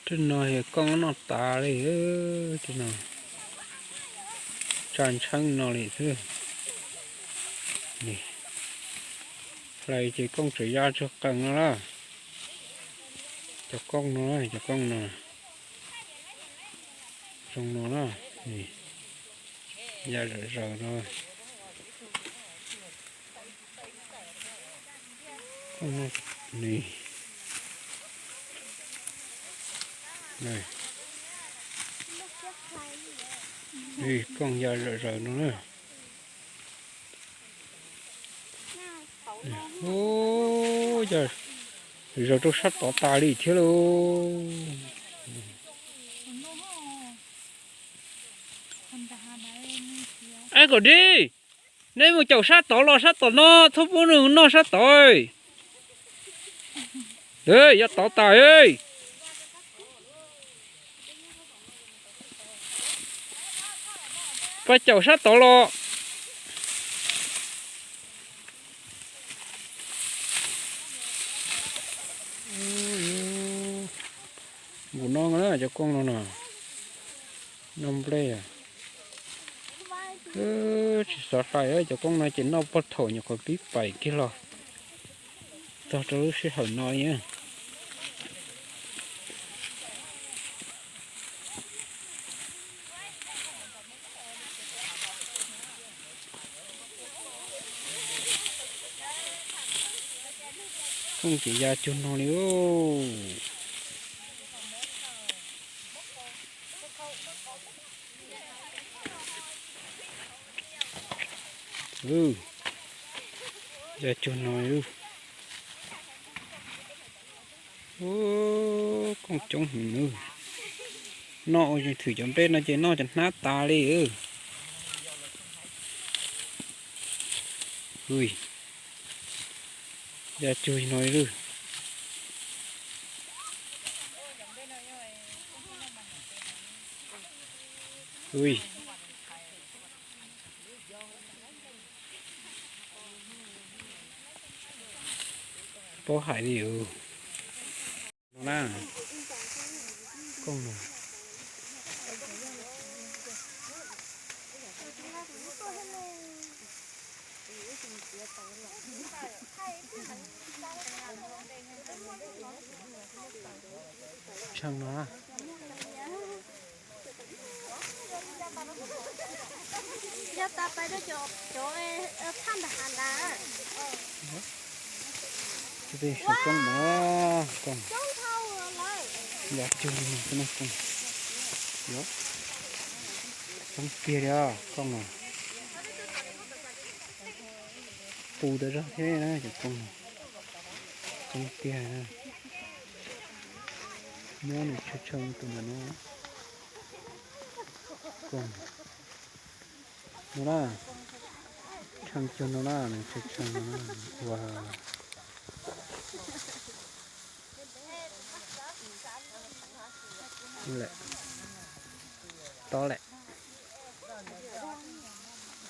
Tej no yog kooj noj tas li, tej no tsa ntsheeb no li xwb. Hlais ces kooj tseem ya tsug qees no lawm. Cov kooj no, cov kooj no, zoo no na, ya zawm zaws no. Kooj ya zawm zaws no na. Ub, yog zaws rau sab tod tas li thiab lauj. Ab, kom dib, neb mus caum sab tod los sab tom no, txhob pub nws noj sab tod. Yog tod tas. Pab caum sab tod los. Npaum no na cov kooj no no, noj nplej. Tsis xav hlais, cov kooj no ces noj puag thaum nyuam qhuav pib pais kiag los txog rau lub sij hawm no. Kooj ces ya cuag no li. Ya cuag no li. Kooj coob heev. Noj ua txhwm cov nplej no ces noj cov hnab tas li. Ya cuag no li. Paub hais li. No na, kooj no. Tshee no na. Yog tas pais rau cov phaj nram hav ntawd. Cov peb sawv koob no, kooj, ya cuag li no xwb na kooj. Coob tiag li os kooj no. Pus tas zog thiab na cov kooj no. Coob tiag. Nyob nws tshee tshee tus ntawm no. Kooj no na, tshee cuag no na, nws tshee tshee no na. Ua lawm, tob lawm.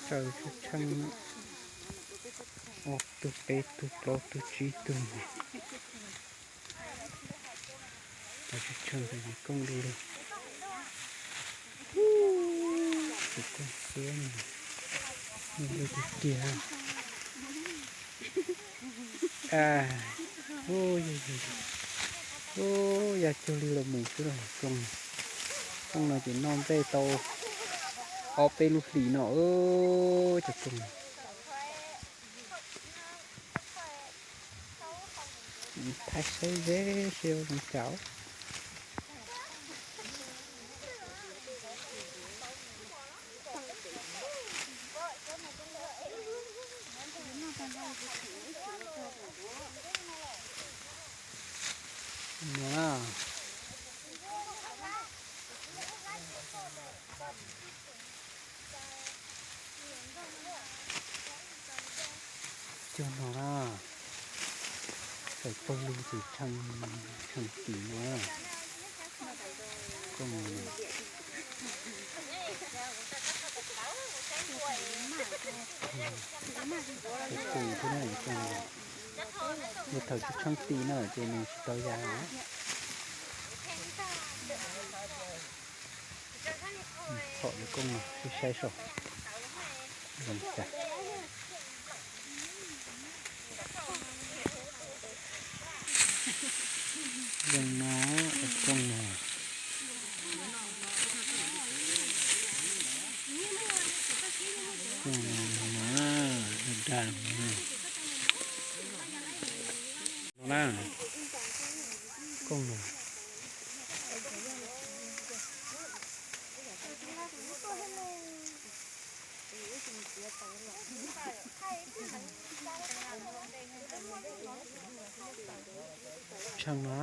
Tsaws tshee tshee, ob tug peb tug plaub tug tsib tug. Tsaws tshee tshee, kooj du lug. Tus kooj xiab no, du lug tiag tiag. Ub, ya cuag li los mus xwb lauj kooj. Kooj no ces noj nplej tau ob peb lub hlis no cov kooj. Thaij saib ze seb zoo cas. No na. Cuag no na, txawm pawg lug ces tshee, tshee tim no na. Kooj, kooj thiab na, yog thaum tsis tshee tim na ces nws tsis tau ya. Txhom cov kooj no, wb saib saib zoo cas. Zoo no, cov kooj no. Kooj no, dag dag no na. Kooj no. Tshee no.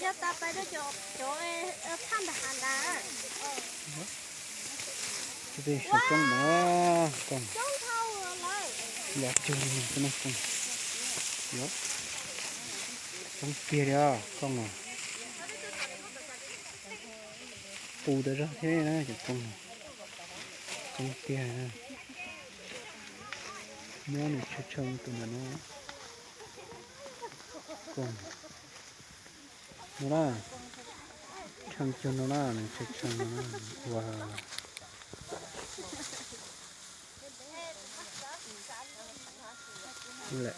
Yog tas pais rau cov, cov phaj ntawd hav ntawd. Cov kooj no, kooj. Yog cug li no, kooj. Yog, coob tiag li os, kooj no. Qus tas zog thiab na, cov kooj no. Coob tiag na. Nyob nws tshee tshee tus ntawm no. Kooj no na, tshee cug no na, nws tshee tshee no na. Ua, lawm,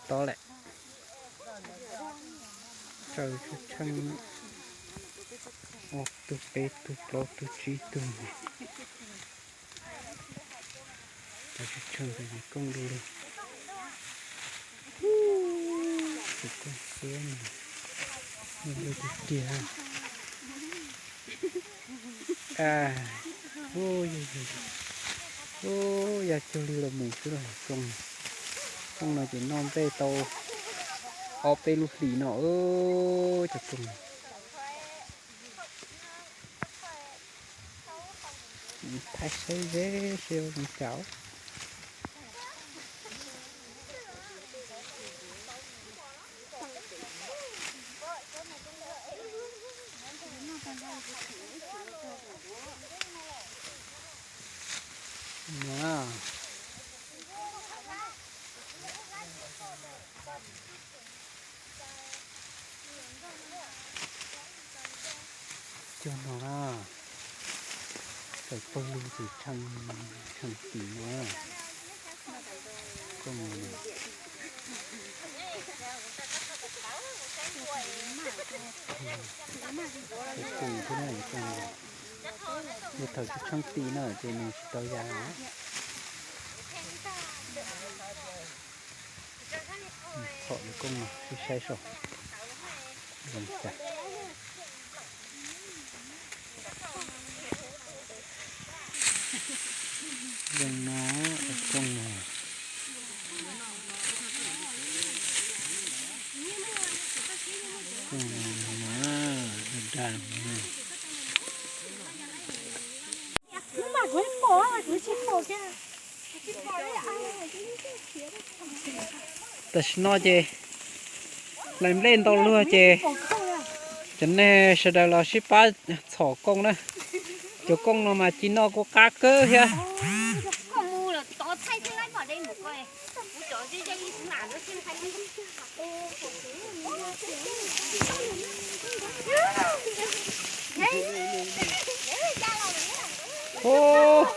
tob lawm. Tsaws tshee tshee, ob tug peb tug plaub tug tsib tug. Tsaws tshee tshee, kooj du lug. Tus kooj xwb, lug tiag tiag. Ua, yog cug li los mus xwb los kooj. Kooj no ces noj nplej tau ob peb lub hlis no, cov kooj. Thaij saib ze seb zoo cas. Cog no na, tawm pawg lug ces tshee, tshee tim no. Kooj, ib tug thiab na, kooj, yog thaum tsis tshee tim na ces nws tsis tau ya. Txhom cov kooj no, wb saib saib zoo cas. Zoo no, cov kooj no. Kooj no, dag dag no. Tam sim no ces hlais nplej ntau luag ces cov neeg sawv daws los sib pab txhom kooj na. Cov kooj no mas ci noj kuj qab kawg thiab. Ub,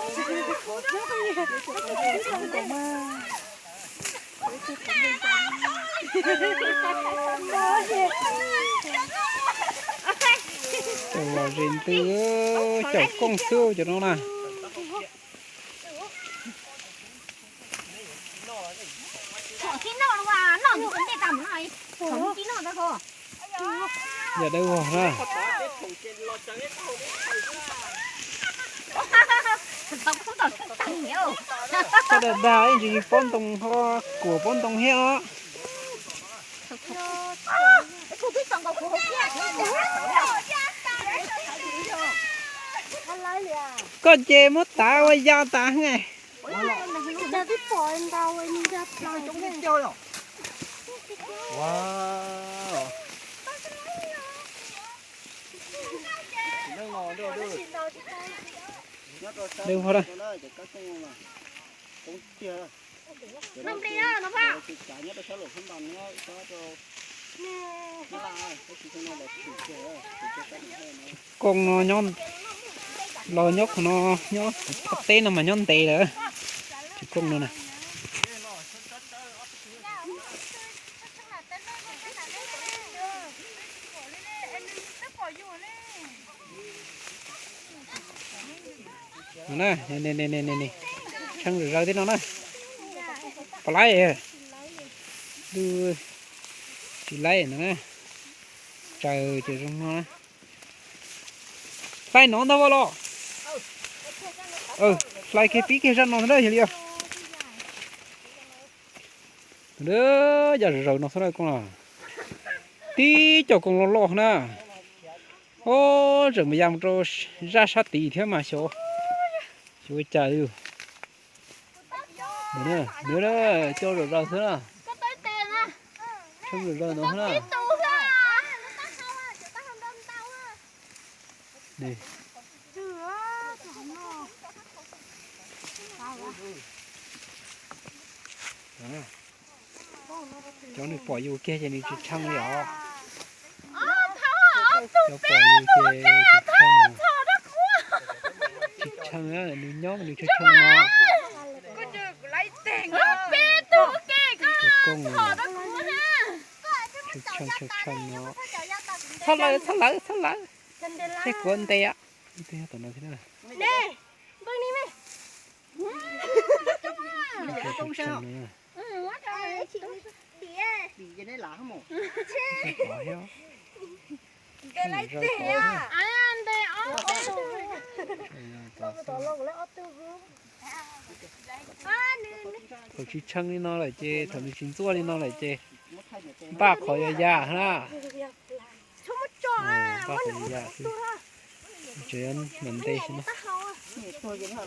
cov los zes ntws, caum kooj xwb cov no na. Yam dawb vog na. Koj dag dag ib ntsis pob ntoo ho kuam pob ntoo thiab os. Koj ces muab tav ua ya tas heev. Dawb vog na. Noj nplej na, no pa. Kooj no nyob, los nyob qhov no, nyob teb no mas nyob ntev lawm. Tsis kooj no na. Tshee zom zaws tej no na. Pom laib, tsis laib no na. Tsaws ces zoo no na. Hlais no ntag los. Hlais kiag pib kiag zaj no na yog li. Yam zom zaws no xwb na kooj na. Tib co kooj loj loj na. Ob, tseem mus ya mus rau zaj sab tid thiab mas xyov, xyov ua cas li. Nws, nws co zom zaws xwb na. Tshee zom zaws no xwb na. Cov nws pom yus kiag ces nws tsis tshee li os. Cov pom yus ces tsis tshee. Tsis tshee, nws nyob nws tshee tshee no. Kooj, tshee tshee tshee no. Txhob lawv, txhob lawv, txhob lawv. Tej kuv ntes, ntes tom no thiab. Thaum tsis tshee li no lawm ces, thaum nws tsis ntxuaj li no lawm ces npaj qhov yuav ya na. Npaj qhov yuav ya xwb. Tseem yuav ntes xwb na.